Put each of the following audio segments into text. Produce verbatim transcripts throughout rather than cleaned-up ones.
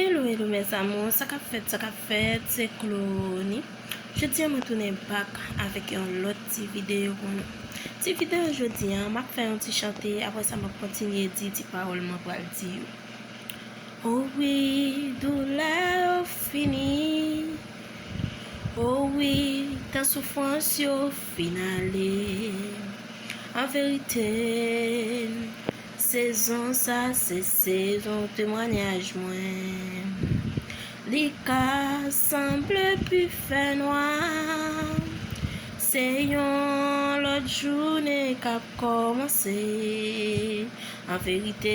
Hello, hello, mes amours, sa k ap fèt, sa k ap fèt, se Clony. Jodi a, mwen tounen back avèk yon lòt ti videyo pou nou. Ti videyo jodi a, m ap fè yon ti chante, apre sa, m ap kontinye di ti pawòl mwen pral di yo. O wi, doulè yo fini. O wi, tan soufrans yo fin ale. An verite, sezon sa se sezon temwanyaj mwen. Li ka sanble pi fè nwa. Se yon lòt jounen k ap kòmanse. An verite,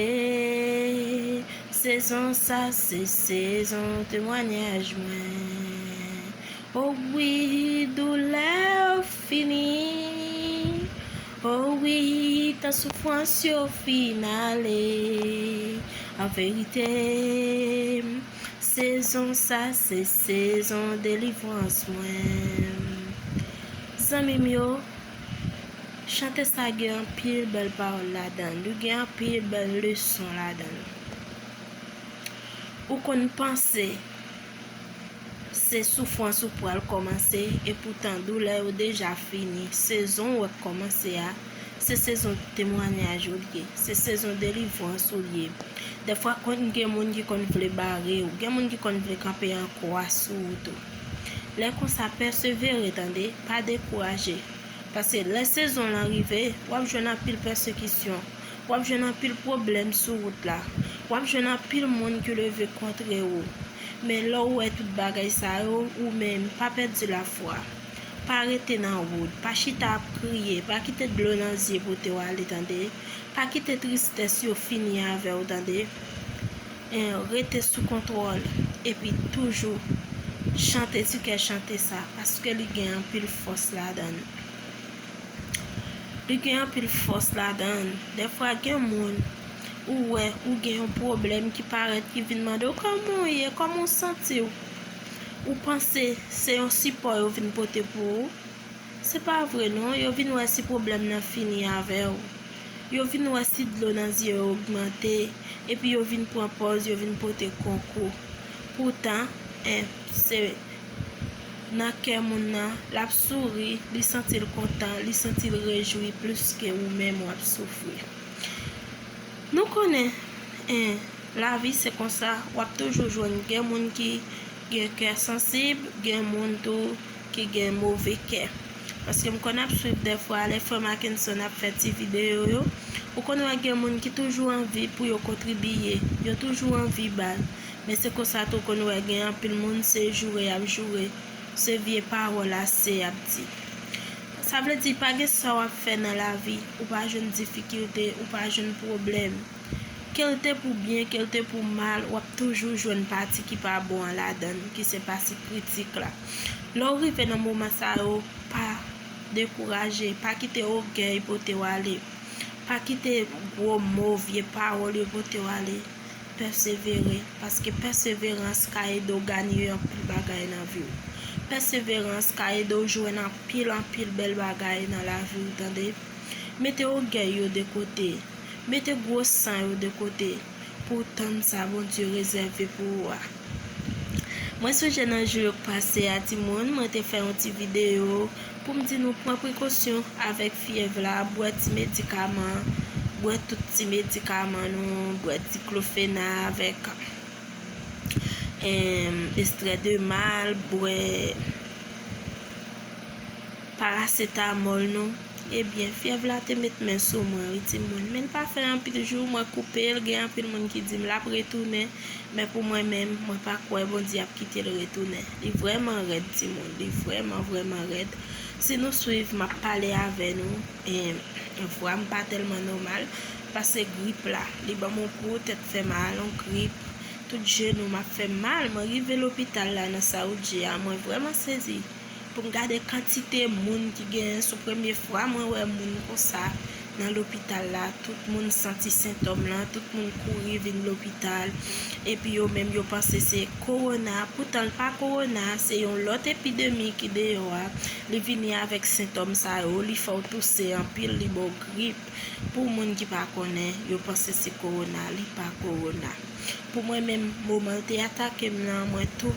sezon sa se sezon temwanyaj mwen. O wi, doulè yo fini. O wi, tan soufrans yo fin ale. An verite, sezon sa se sezon delivrans mwen. Zanmi m yo, chante sa gen anpil bèl pawòl ladan l, li gen anpil bèl leson ladan l. Ou konn panse se soufrans ou pral kòmanse, epoutan doulè yo deja fini. Sezon w ap kòmanse a, se sezon temwanyaj ou l ye, se sezon delivrans ou l ye. Dèfwa, konn gen moun ki konn vle bare w, gen moun ki konn vle kanpe an kwa sou wout ou. Lè konsa, pèsevere, tande, pa dekouraje. Paske lè sezon lan rive, w ap jwenn anpil pèsekisyon, w ap jwenn anpil pwoblèm sou wout la, w ap jwenn anpil moun ki leve kontre ou. Men lè w wè tout bagay sa yo, ou menm, pa pèdi lafwa. Pa rete nan wout, pa chita ap kriye, pa kite dlo nan zye pote w ale, tande. Pa kite tristès yo fini avè w, tande. En, rete sou kontwòl, epi toujou chante ti kè chante sa, paske li gen anpil fòs ladan l. Li gen anpil fòs ladan l. Dèfwa, gen moun, ou wè, ou gen yon pwoblèm ki parèt, ki vin mande w kòman w ye, kòman w santi w. Ou panse se yon sipò yo vin pote pou ou? Se pa vre non, yo vin wè si pwoblèm nan fini avè w. Yo vin wè si dlo nan zye yo ogmante, epi yo vin pran pòz, yo vin pote konkou. Poutan, en, se nan kè moun nan, l ap souri, li santi l kontan, li santi l rejwi plis ke ou menm w ap soufri. Nou konnen, en, lavi se konsa, w ap toujou jwenn gen moun ki gen kè sansib, gen moun tou ki gen move kè. Paske m konn ap swiv dèfwa, lè frè Mackenson ap fè ti videyo yo, ou konn wè gen moun ki toujou anvi pou yo kontribiye, yo toujou anvi ba l. Men se konsa tou, ou konn wè gen anpil moun, se joure y ap joure, se vye pawòl ase y ap di. Sa vle di, pa gen sa w ap fè nan lavi, ou pa jwenn difikilte, ou pa jwenn pwoblèm. Ke l te pou byen, ke l te pou mal, w ap toujou jwenn pati ki pa bon an ladan l, ki se pati kritik la. Lè w rive nan moman sa yo, pa dekouraje, pa kite ògèy pote w ale, pa kite gwo mo, vye pawòl yo pote w ale. Pèsevere, paske pèseverans ka ede w ganye anpil bagay nan vi w. Pèseverans ka ede w jwenn anpil, anpil bèl bagay nan lavi w, tande. Mete ògèy yo de kote. Mete gwo san yo de kote pou w tann sa Bondye rezève pou ou a. Mwen sonje nan jou yo k pase a, timoun, mwen te fè yon ti videyo pou m di nou pran prekosyon avèk fyèv la, bwè ti medikaman, bwè tout ti medikaman nou, bwè diklofena avèk, em, estrè de mal, bwè parasetamòl nou. Ebyen, fyèv la te met men sou mwen, wi, timoun. Men l pa fè anpil jou, mwen koupe l. Gen anpil moun ki di m l ap retounen. Men pou mwen menm, mwen pa kwè Bondye ap kite l retounen. Li vrèman rèd, timoun. Li vrèman, vrèman rèd. Si nou swiv, m ap pale avè nou. E, vwa m pa tèlman nòmal. Pase grip la. Li ban m yon gwo tèt fè mal, yon grip. Tout jenou m ap fè m mal. Mwen rive lopital la nan Saoudji a, mwen vrèman sezi. Pou m gade kantite moun ki genyen, sou premye fwa mwen wè moun konsa, nan lopital la, tout moun santi sentòm lan, tout moun kouri vin lopital, epi yo menm yo panse se kowona, poutan l pa kowona, se yon lòt epidemi ki deyò a, li vini avèk sentòm sa yo, li fè w touse anpil, li ba w grip. Pou moun ki pa konnen, yo panse se kowona, li pa kowona. Pou mwen menm, moman l te atake m nan, mwen tou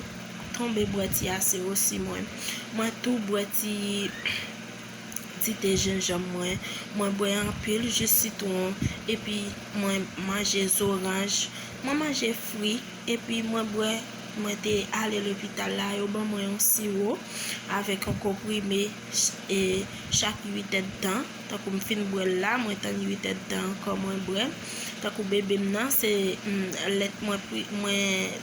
tonbe bwè ti asewosik mwen. Mwen tou bwè ti ti te jenjanm mwen. Mwen bwè anpil ji sitwon, epi mwen manje zoranj. Mwen manje fwi, epi mwen bwè, mwen te ale lopital la, yo ban mwen yon siwo avèk yon konprime ch-, e, chak uit èdtan. Tankou m fin bwè l la, mwen tann uit èdtan ankò mwen bwè. Tankou bebe m nan, se, mm, lèt mwen pri-, mwen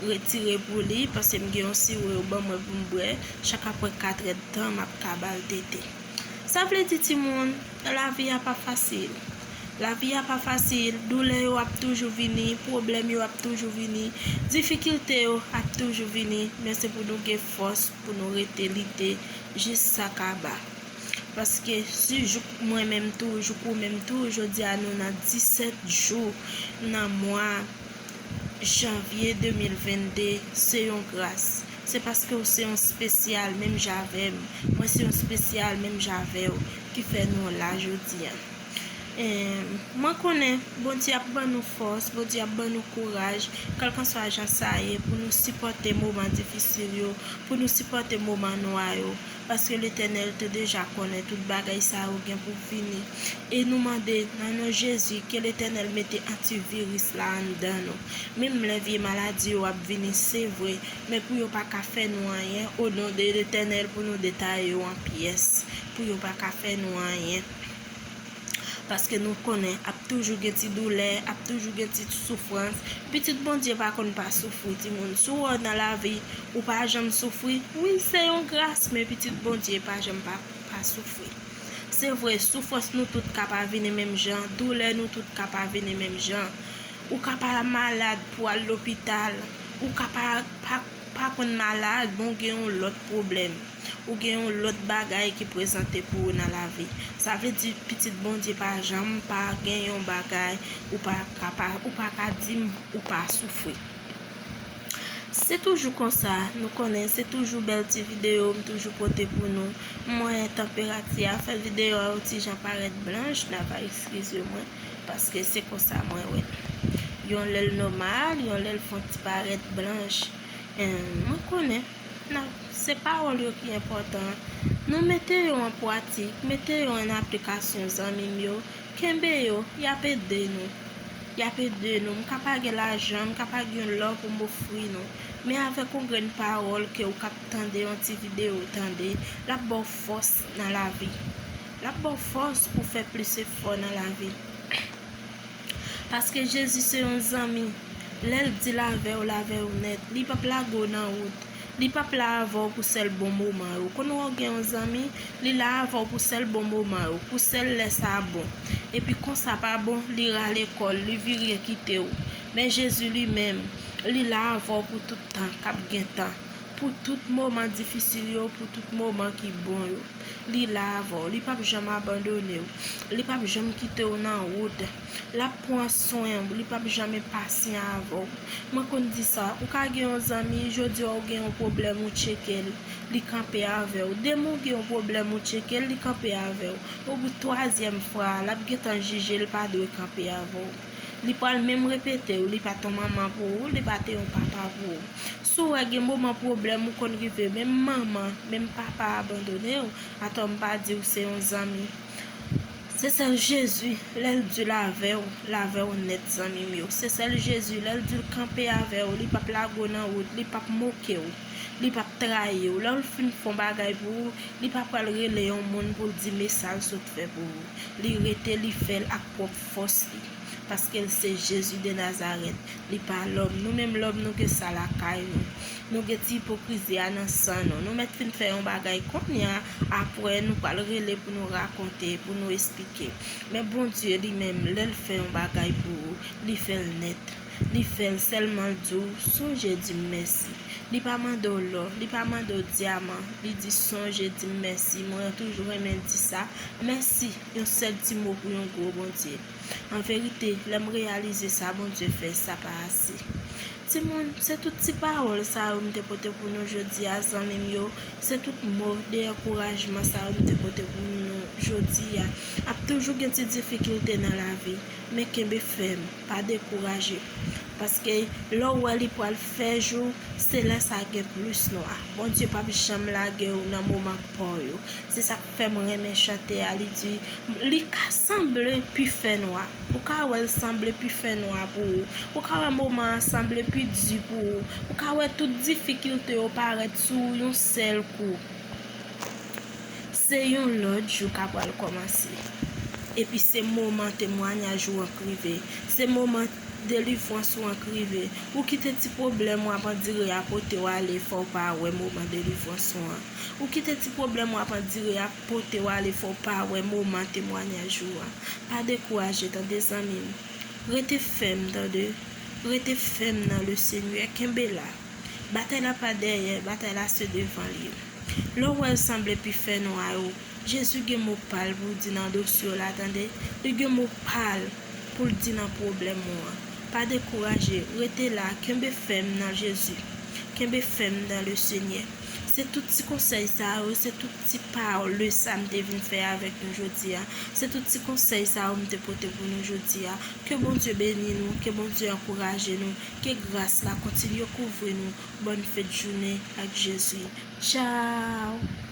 retire pou li, paske m gen yon siwo yo ban mwen pou m bwè. Chak apre kat èdtan, m ap ka ba l tete. Sa vle di, timoun, lavi a pa fasil. Lavi a pa fasil, doulè yo ap toujou vini, pwoblèm yo ap toujou vini, difikilte yo ap toujou vini, men se pou nou gen fòs pou nou rete lite jis sa kaba. Paske si jouk mwen menm tou, jouk ou menm tou, jodi a nou nan disèt jou nan mwa janvye de mil venn de, se yon gras. Se paske w se yon espesyal menm jan avè m. Mwen se yon espesyal menm jan avè w ki fè nou la jodi a. Em, mwen konnen Bondye ap ban nou fòs, Bondye ap ban nou kouraj, kèlkanswa jan sa ye, pou nou sipòte moman difisil yo, pou nou sipòte moman nwa yo, paske Letènèl te deja konnen tout bagay sa yo gen pou vini. E nou mande, nan non Jezi, ke Letènèl mete antiviris la anndan nou. Menm lè vye maladi yo ap vini, se vre, men pou yo pa ka fè nou anyen, o non de Letènèl, pou nou detaye yo an pyès, pou yo pa ka fè nou anyen. Paske nou konnen ap toujou gen ti doulè, ap toujou gen ti soufrans. Pitit Bondye pa konn pa soufri, timoun. Si w wè w nan lavi, ou pa janm soufri, wi, se yon gras, men pitit Bondye pa janm pa, pa soufri. Se vre, soufrans nou tout ka pa vini menm jan, doulè nou tout ka pa vini menm jan. Ou ka pa malad pou al lopital, ou ka pa, pa, pa konn malad, bon, gen yon lòt pwoblèm. Ou gen yon lòt bagay ki prezante pou ou nan lavi. Sa vle di, pitit Bondye pa janm pa gen yon bagay, ou pa ka pa, ou pa ka di m ou pa soufri. Se toujou konsa, nou konnen se toujou bèl ti videyo m toujou pote pou nou. Mwen, tanperati a fè videyo a yon ti jan parèt blanch, n ap eskize mwen, paske se konsa mwen wè l. Yon lè l nòmal, yon lè l fè yon ti parèt blanch. Em, mwen konnen. Nan, se pawòl yo ki enpòtan. Nou mete yo an pratik, mete yo an aplikasyon, zanmi m yo. Kenbe yo, y ap ede nou. Y ap ede nou. M ka pa gen lajan, m ka pa gen lò pou m ofri nou. Men avèk yon grenn pawòl ke ou k ap tande, yon ti videyo ou tande, l ap ba w fòs nan lavi. L ap ba w fòs pou fè plis efò nan lavi. Paske Jezi se yon zanmi. Lè l di l avè w, l avè w nèt. Li p ap lage w nan wout. Li p ap la avè w pou sèl bon moman yo. Konn wè w gen yon zanmi, li la avè w pou sèl bon moman yo, pou sèl lè sa bon. Epi konsa pa bon, li rale kò l, li vire kite w. Men Jezi li menm, li la avè w pou tout tan k ap gen tan. Pou tout moman difisil yo, pou tout moman ki bon yo. Li la avè w, li p ap janm abandone w, li p ap janm kite w nan wout. L ap pran swen w, li p ap janm enpasyan avè w. Mwen konn di sa, ou ka gen yon zanmi, jodi a ou gen yon pwoblèm, ou tcheke l, li kanpe avè w. Demen w gen yon pwoblèm, ou tcheke l, li kanpe avè w. Ou pou twazyèm fwa a, l ap gentan jije l pa dwe kanpe avè w. Li pral menm repete w, li pa t yon manman pou ou, li pa te yon papa pou ou. Si w wè gen moman pwoblèm ou konn rive, menm manman, menm papa abandone w, atò m pa di w se yon zanmi. Se sèl Jezi, lè l di l avè w, l avè w nèt, zanmi m yo. Se sèl Jezi, lè l di l kanpe avè w, li p ap lage w nan wout, li p ap moke w, li p ap trayi w. Lè w fin fè yon bagay pou ou, li pa pral rele yon moun pou l di men sa l sot fè pou ou. Li rete, li fè l ak pwòp fòs li. Paske l se Jezi de Nazarèt. Li pa lòm. Nou menm lòm, nou gen sa lakay nou. Nou gen ti ipokrizi a nan san nou. Nou mèt fin fè yon bagay kounye a, apre nou pral rele pou nou rakonte, pou nou esplike. Men Bondye li menm, lè l fè yon bagay pou ou, li fè l nèt. Li fè l sèlman l di w, sonje di m mèsi. Li pa mande w lò, li pa mande w dyaman, li di sonje di m mèsi. Mwen toujou renmen di sa, mèsi, yon sèl ti mo pou yon gwo Bondye. An verite, lè m reyalize sa Bondye fè, sa pa ase. Timoun, se tout ti pawòl sa yo m te pote pou nou jodi a, zanmi m yo. Se tout mo de ankourajman sa yo m te pote pou nou jodi a. Ap toujou gen ti difikilte nan lavi, men kenbe fèm, pa dekouraje. Paske lè w wè li pral fè jou, se lè sa gen plis nwa. Bondye p ap janm lage w nan moman pa w yo. Se sa k fè m renmen chante a, li di, li ka sanble pi fè nwa. Ou ka wè l sanble pi fè nwa pou ou. Ou ka wè moman an sanble pi di pou ou. Ou ka wè tout difikilte yo parèt sou ou yon sèl kou. Se yon lòt jou k apral kòmanse. Epi se moman temwayaj ou an k rive. Se moman delivrans ou an k rive. Ou kite ti pwoblèm w ap andire a pote w ale, fò w pa wè moman delivrans ou an. Ou kite ti pwoblèm w ap andire a pote w ale, fò w pa wè moman temwayaj ou an. Pa dekouraje, tande, zanmi m. Rete fèm, tande. Rete fèm nan le Senyè. Kenbe la. Batay la pa dèyè, batay la se devan l ye. Lè w wè l sanble pi fè nwa yo, Jezi gen mo pa l pou l di nan dosye w la, tande. Li gen mo pa l pou l di nan pwoblèm ou an. Pa dekouraje, rete la, kenbe fèm nan Jezi. Kenbe fèm nan le Senyè. Se tout ti konsèy sa yo, se tout ti pawòl sa m te vin fè avèk nou jodi a. Se tout ti konsèy sa yo m te pote pou nou jodi a. Ke Bondye beni nou, ke Bondye ankouraje nou, ke gras la kontinye kouvri nou. Bòn fèt jounen ak Jezi. Tchaw!